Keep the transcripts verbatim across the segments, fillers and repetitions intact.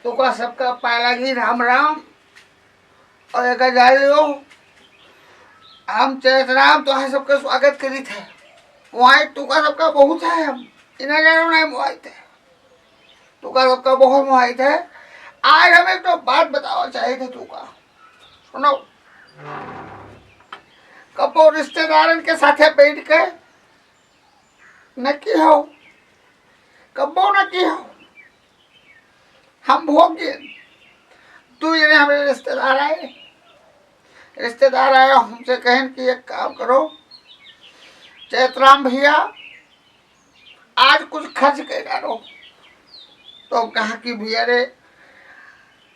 तुका सबका पाए लागी राम राम। और एक जान लियो, हम चैतराम तोहार सबका स्वागत करित है। वहाँ तुका सबका बहुत है, हम इन्हें जानो नहीं मोहाइत है। तुका सबका बहुत मोहाइत है। आज हम एक तो बात बतावा चाहित है तुका। सुनो, कबो रिश्तेदारन के साथे बैठ के न किहो, कबो न किहो। हम भोग गए। तू ये हमरे रिश्तेदार आए, रिश्तेदार आए, हमसे कहन कि एक काम करो, चैतराम भैया, आज कुछ खर्च कर डालो। तो हम कहा कि भैया रे,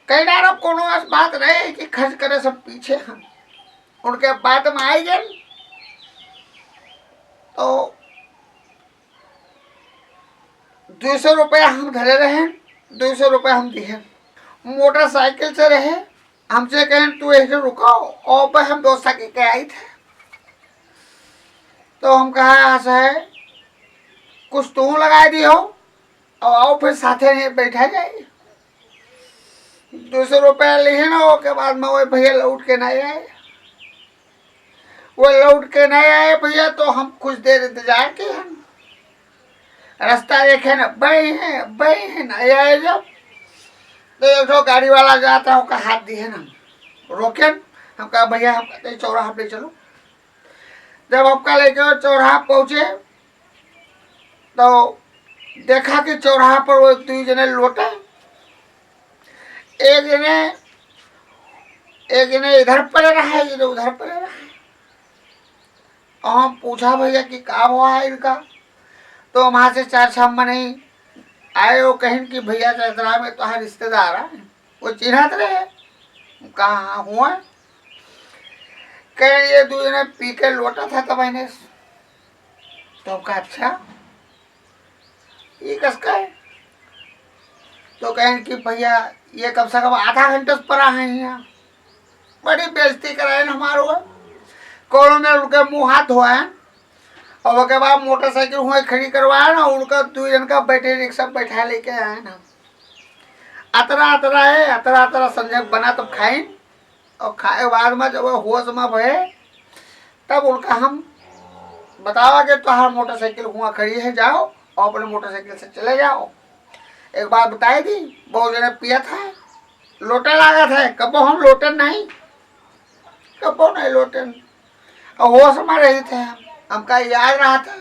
कह डालो, कोनो ऐस बात नहीं कि खर्च करे, सब पीछे हम। उनके बात में आई गए, तो दो सौ रुपया हम धरे रहे, दो सौ रुपया हम दिए। मोटरसाइकिल से रहे, हमसे कहें, "तू ऐसे रुकाओ, और पे हम दोस्त के, के आई थे।" तो हम कहा, "ऐसा है, कुछ तू लगा दियो, और आओ फिर साथे में बैठा जाए।" दो सौ रुपया लिहे ना, ओके बाद में वो भैया लौट के नहीं आए। वो लौट के नहीं आए भैया, तो हम कुछ देर इंतजार किए हैं। रास्ता देखे ना, बई हैं, बई हैं, नहीं आए जब, तो एक ठो गाड़ी वाला जाता है, ओका हाथ दिए ना, रोकेन। हम कहा, "भैया, हम कहते चौराहा पे चलो।" जब हमका लेके वो चौराहा पहुँचे, तो देखा कि चौराहा पर वो दुई जने लोटे, एक जने, एक जने इधर पड़े रहे, एक जने उधर पड़े रहे। और हम पूछा, "भैया, कि का हुआ है इनका?" तो वहाँ से चार छह मनई आए, वो कहिन कि, "भैया, चैतराम में तोहार रिश्तेदार है, वो चिन्हत रहे।" हम कहा, "हाँ, हुआ।" कहे, "ये दुई जने पी के लोटा था तब मैंने।" तो हम कहा, "अच्छा, ये कस का है?" तो कहें कि, "भैया, ये कम से कम आधा घंटे से पड़ा है यहाँ, बड़ी बेइज्जती कराए न हमारो।" कोनो में उनके मुँह हाथ धोए, और ओके बाद मोटरसाइकिल हुए खड़ी करवाए ना, उनका दुई जन का बैटरी रिक्शा बैठा लेके आए ना। अतरा अतरा है, अतरा अतरा संजय बना तब खाइन, और खाए बाद में जब वो होश में भए, तब उनका हम बतावा कि तोहार मोटरसाइकिल हुआ खड़ी है, जाओ और अपने मोटरसाइकिल से चले जाओ। एक बात बताई दी, बहुत जने पियत है, लोटे लागत है, कबो हम लोटे नहीं, कबो नहीं लोटे। और होश में रही थे हम, हमका याद रहा था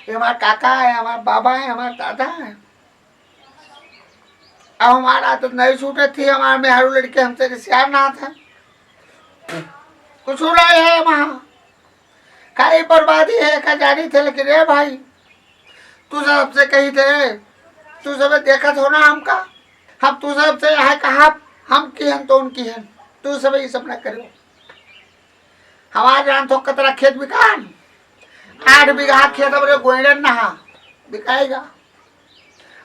कि हमारा काका है, हमारा बाबा है, हमारा दादा है। अब हमार आदत नहीं छूटे थी, हमार मेहरू लड़के हमसे रिसियार ना था। कुछ हो रहा है वहाँ, खाली बर्बादी है, का जानी थे। लेकिन रे भाई, तू सबसे कही थे, तू सब देखत हो ना हमका, हम तू सबसे यहाँ कहा, हम की हन तो उनकी हन, तू सब ये सब ना करो। हमार जान तो कतरा खेत बिकान, आठ बीघा खेत हमरे गोइड़न नहा बिकाएगा।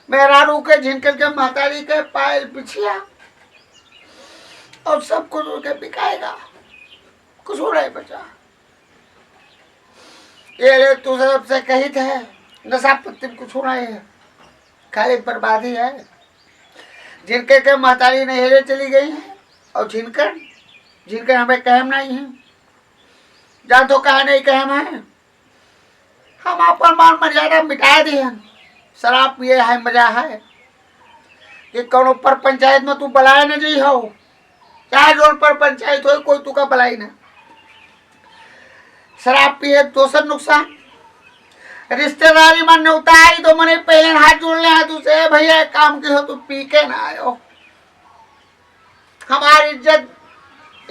मेहरारू के, झिनकर के, महतारी के पायल बिछिया और सब कुछ उनके बिकाएगा, कुछ नहीं बचा। ये ले तू सबसे कही थे, नशा पत्ती में कुछ नहीं है, खाली बर्बादी है। झिनकर के महतारी नैहरे चली गई है और झिनकर, झिनकर हमें कहम नहीं है, जान तो कहा नहीं कहम है। हम अपन मान मर्यादा मिटा दिहन। शराब पिए है मजा है कि कौनो पर पंचायत में तू बलाए न जई हो, चाहे जोन पर पंचायत हो, कोई तुका बलाई ना। शराब पिए दोसर नुकसान, रिश्तेदारी में न्योता आई तो मने पहले हाथ जोड़ ले, हाथ उसे, "भैया, एक काम की हो, तू पी के ना आयो।" हमार इज्जत,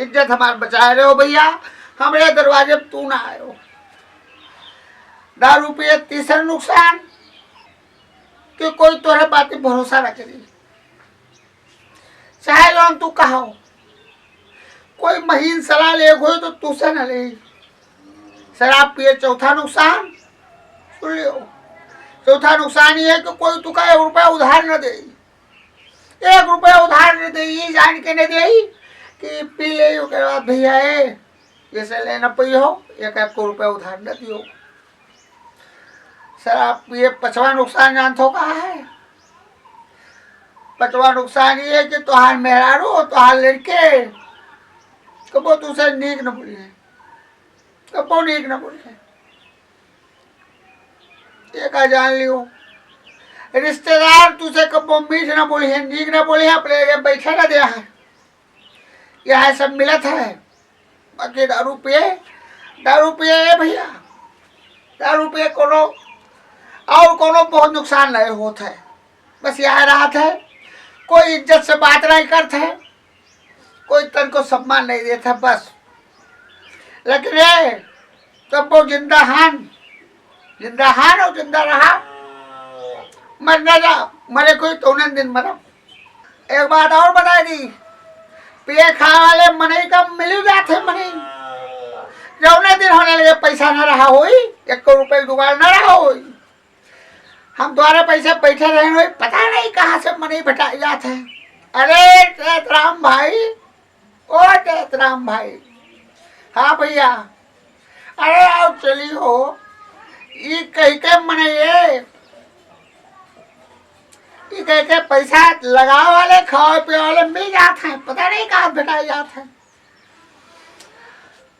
इज्जत हमार बचाए रहो भैया, हमरे दरवाजे पे तू ना आयो। दारू पिए तीसरा नुकसान कि कोई तोरे बात पे भरोसा ना करी, चाहे जौन तू कहो, कोई महीन सलाह ले हो तो तू से ना ले। शराब पिए चौथा नुकसान, सुन लियो, चौथा नुकसान ये है कि कोई तुका एक रुपया उधार न दे। एक रुपया उधार न दे, ये जान के न दे कि पी ले, ओकरे बाद भैया ए, जैसे ले न पई हो, एक एक को रुपया उधार न दियो। शराब पिए पचवा नुकसान जानत हो का है? पचवा नुकसान ये है कि तोहार मेहरारू और तोहार लड़के कबो तुसे नीक न बोली है, कबो नीक न बोली है। ये का जान लियो, रिश्तेदार तुसे कबो मीठ न बोली है, नीक न बोली है, अपने लगे बैठे न दे है। यह सब मिलत है। बाकी दारू पिए, दारू पिए ए भैया, दारू पिए कोनो और कोनो बहुत नुकसान नहीं होत है। बस यह रहत है, कोई इज्जत से बात नहीं करत है, कोई तन को सम्मान नहीं देत है, बस। लेकिन ए, तब वो जिंदा हान, जिंदा हान और जिंदा रहा, मर ना जा, मरे कोई तो उन्हें दिन मरा। एक बात और बताई दी, पिए खाए वाले मनई का मिली जात है मनई। जौने दिन होने लगे पैसा ना रहा होई, एक रुपये जुगाड़ ना रहा होई, हम द्वारे पैसे बैठे रहे होई, पता नहीं कहाँ से मनई भेटा जात है। अरे जयतराम भाई, ओ जयतराम भाई, हाँ भैया, अरे आओ चली हो, ई कह के मनई, ई कह के पैसा लगावे वाले, खावे पिए वाले मिल जात हैं, पता नहीं कहाँ भेटा जात हैं।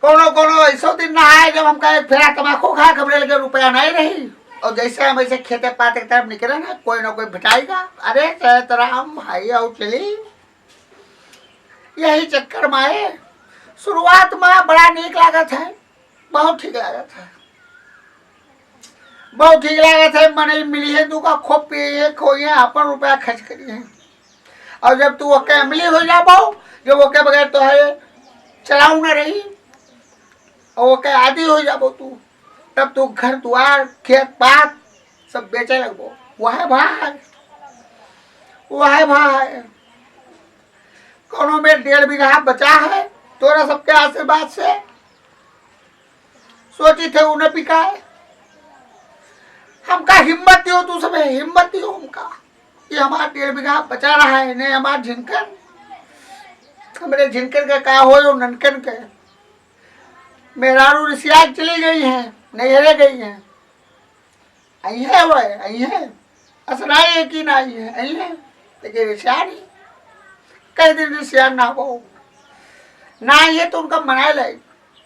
कोनो कोनो ऐसो दिन ना आए जब हमका एक फेरा तमाकू खा के हमरे लगे रुपया नहीं रही, और जैसे हम ऐसे खेते पाते की तरफ निकले ना, कोई ना कोई भेटाएगा। अरे जयतराम भाई, आओ चली। यही चक्कर में आए, शुरुआत में बड़ा नीक लागत है, बहुत ठीक लागत है, बहुत ठीक लागत है। मनई मिली है, तू का खूब पिए, खोइए, अपन रुपया खर्च करिए। और जब तू ओके अमली हो जाबो, जब ओके बगैर तो है चलाऊ न रही, और ओके आदी हो जाबो तू, तब तू घर दुआर, खेत पात सब बेचे लगबो। वह भाई, वह भाई, कोनो में डेढ़ बीघा बचा है, तोरा सबके आशीर्वाद से सोची थे उन्हें बिकाए। हमका हिम्मत दियो, तू सबे हिम्मत दियो हमका, कि हमार डेढ़ बीघा बचा रहा है, नहीं हमार झिनकन, हमरे झिनकन के का होई, वो ननकन के। मेहरारू रिसिया के चली गई है, नैहरे गई है। आई है वह, आई है। असनाई है कि ना आई है, आई है। लेकिन रिसिया नहीं। कई दिन रिसिया ना हो। ना आई है तो उनका मनाए लाई।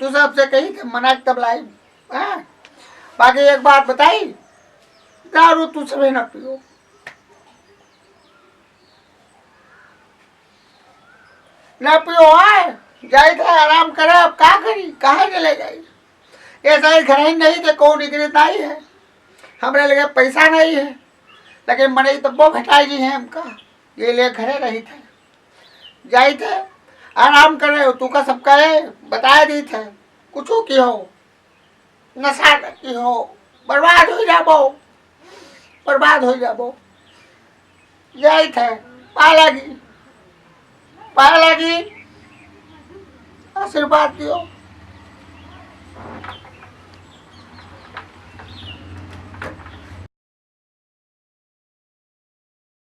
तू सबसे कही थे मना के तब लाई। हाँ? बाकी एक बात बताई, दारू तू सबे ना पियो। ना पियो है, जाई थे आराम करे, अब का करी, कहाँ चले जाई? ये सारे घर ही नहीं थे, कौन निकले नहीं है, हमरे लगे पैसा नहीं है, लेकिन मनई तब्बो भेटाई नहीं है हमका, ये लिए घरे रही थे, जाई थे आराम करे, तू का सबका है, बताए दी थे, कुछ की हो, नशा की हो, बर्बाद हो जाबो, बर्बाद हो जाबो। जाई थे, पाए लागी, पाए लागी, आशीर्वाद दियो।